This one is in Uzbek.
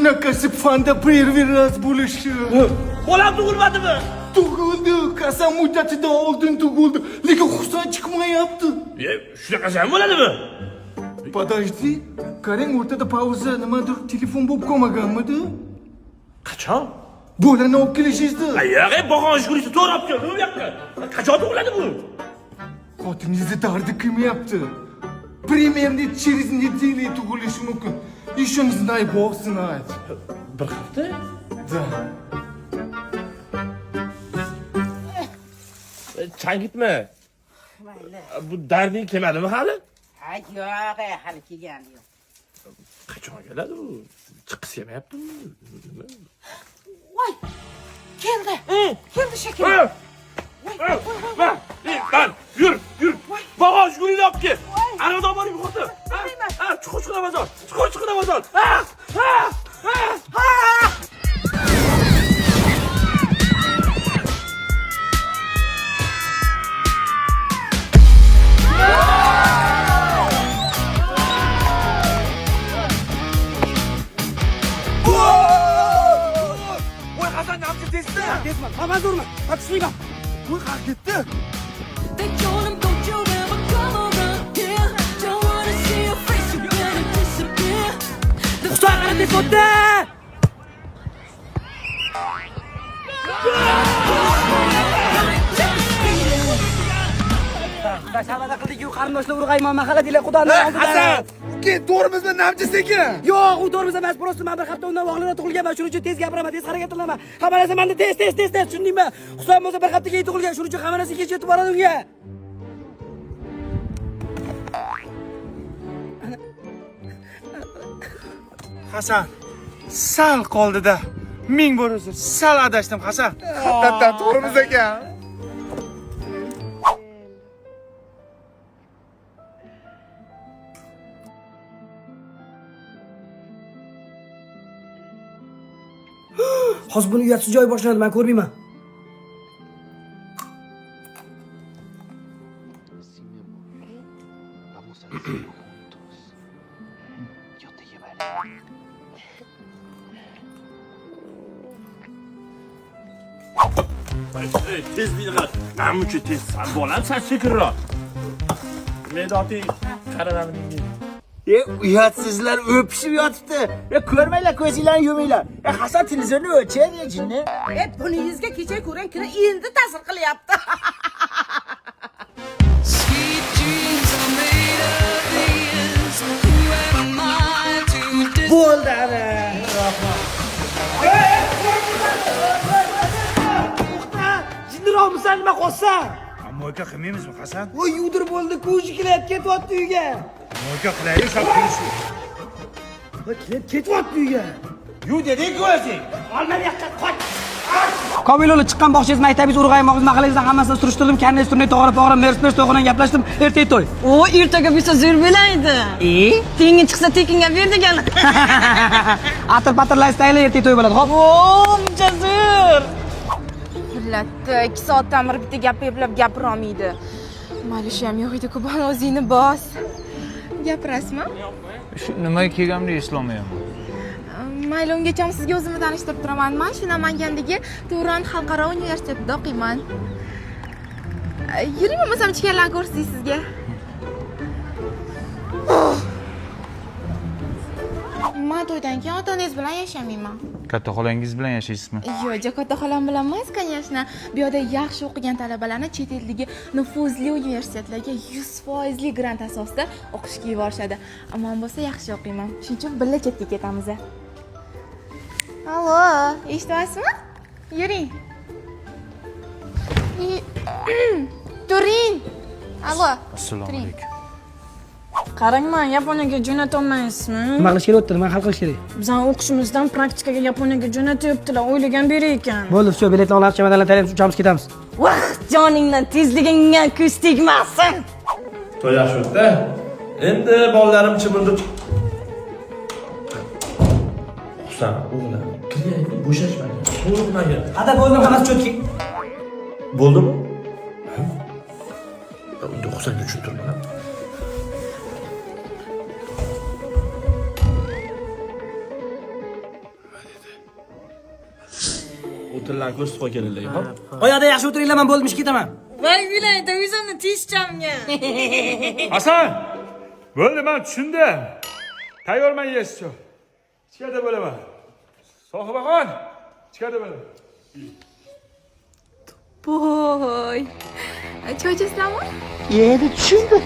Bunaqasi fanda первый раз bo'lishi. Bolam tug'ilmadimi? Tug'ildi, Hasan muddatidan oldin tug'ildi, lekin Husan chiqmayapti. E, shunaqasi ham bo'ladimi? Подожди, qarang, o'rtada pauza, nimadir telefon bo'lib qolmaganmidi? Qachon? Bolani olib kelishingizni. Yo'q, bog'on shug'ulisi to'g'ri olib keldi bu yoqqa. Qachon tug'iladi bu? Xotiningizni dardi kelmayapti. Примерно через неделю tug'ilishi mumkin. Еще не знаю, Бог знает. Bir hafta? Да. Changitma. Mayli. Bu darding kelmadimi hali? Ha, yo'q, hali kelgani yo'q. Qachon keladi bu? Chiqqisi kelmayaptimi? Nima? Voy! Keldi. Keldi shekilli. Man, man, yur, yur. Bog'on shug'ulini olib kel. Arabada olib boring, xotin. Ha, chuqur chiqib bozor. Chuqur chiqib bozor. Ha, ha, ha. Voy, Hasan, namchi tezda. Tezman, man zo'rman. Ha, kuchliman. Voy, qayerga ketdi? They told him, don't you ever come around here. Don't wanna see your face, you better disappear. The Husan qara tez o'tdi. Shavada qildik-yu, qarindoshlar urg'ayman mahalla deylar, Xudoni oldida. Hasan, uka, to'g'rimizmi, namchi sekin? Yo'q, u to'g'rimiz emas, просто men bir hafta undan vaqtliroq tug'ilganman, shuning uchun tez gapiraman, tez harakat qilaman. Hamma narsa menda tez, tez, tez, tez, tushundingmi? Husan bo'lsa bir hafta keyin tug'ilgan, shuning uchun hamma narsa kech yetib boradi unga. Hasan, sal qoldida. Ming bor uzr, sal adashdim Hasan. Haqiqatdan to'g'rimiz ekan. Hozir buni uyatsiz joyi boshlanadi, men ko'rmayman. Sí, mi amor. Vamos al cielo juntos. Yo te llevaré. Ey, tezlikni qara. Namuncha tez san bolam, san sekinroq. Medoting qara menga. E, uyatsizlar o'pishib yotibdi. E, ko'rmanglar, ko'zinglarni yuminglar. E, Hasan televizorni o'chir, e, jinni. E, buningizga kecha ko'rgan kino endi ta'sir qilyapti. sweet dreams are made of these. Who am I to Bo'ldi ana. To'xta, jinniroqmisan, nima qolsan? Moyka qilmaymizmi Hasan? Voy, yudir bo'ldi, kuchi kelyapti, ketyapti uyga. Moyka qilaylik, sal ko'rishib. Voy, kelib ketyapti uyga. Yu deding-ku o'zing. Olma bu yoqqa, qoch. Komil chiqqan bog'changiz, maktabingiz, urg'aymog'ingiz, mahallangizdan hammasini surishtirdim, karnez turnay, tog'ora pog'ora, mers mers to'g'ridan gaplashdim. Ertaga to'y. O, ertaga bo'lsa zo'r bo'laydi. E? Tengi chiqsa tekinga ber degan. Atir patirlar istaylar, ertaga to'y bo'ladi. Xo'p. O, muncha zo'r. Millatni 2 soatdan beri bitta gap eplab gapirolmaydi. Mayli, shu ham yo'q edi-ku, bola o'zingni bos. Gapirasizmi? Shu nimaga kelganimni eslolmayapman. Mayli, ungacha sizga o'zimni tanishtirib turaman. Men shu Namangandagi Turan xalqaro universitetida o'qiyman. Yuring, bo'lmasam ichkarilarni ko'rsatay sizga. Men to'ydan keyin ota-onangiz bilan yashamayman. Katta xolangiz bilan yashaysizmi? Yo'q, katta xolam bilan emas, конечно. Bu yerda yaxshi o'qigan talabalarni chet eldagi nufuzli universitetlarga 100% grant asosida o'qishga yuborishadi. Man bo'lsa yaxshi o'qiyman. Shuning uchun birga chetga ketamiz. Allo, eshityapsizmi? Yuring. Turing. Allo. Assalomu Turing. alaykum. Qarang, man Yaponiyaga jo'natolmaysizmi? Nima qilish kerak o'tdi? Nima hal qilish kerak? Bizani o'qishimizdan praktikaga Yaponiyaga jo'natyaptilar, o'ylagan beri ekan. Bo'ldi, всё, biletni olamiz, chemodanlarni tayyorlaymiz, uchamiz, ketamiz. Vah, joningdan tezligingga ko'z tegmasin. To'y yaxshi o'tdi. Endi bolalarim chimildi. Husan, o'g'lim, kirgaylik, bo'shashmagin, qo'rqmagin. Ada bo'ldi, hammasi cho'tki. Bo'ldimi? Unda Husanga tushuntirma. Tillarni ko'rsatib qo'y kelinlarga, xo'p? Oyoqda yaxshi o'tiringlar, men bo'ldim, ishga ketaman. Voy vilayda yuzimni teshchamga. Hasan! Bo'ldi, men tushundim. Tayyorman yeyish uchun. Ichkarida bo'laman. Sohibaxon, ichkarida bo'laman. Voy. Choy ichasizlarmi? Endi tushundim.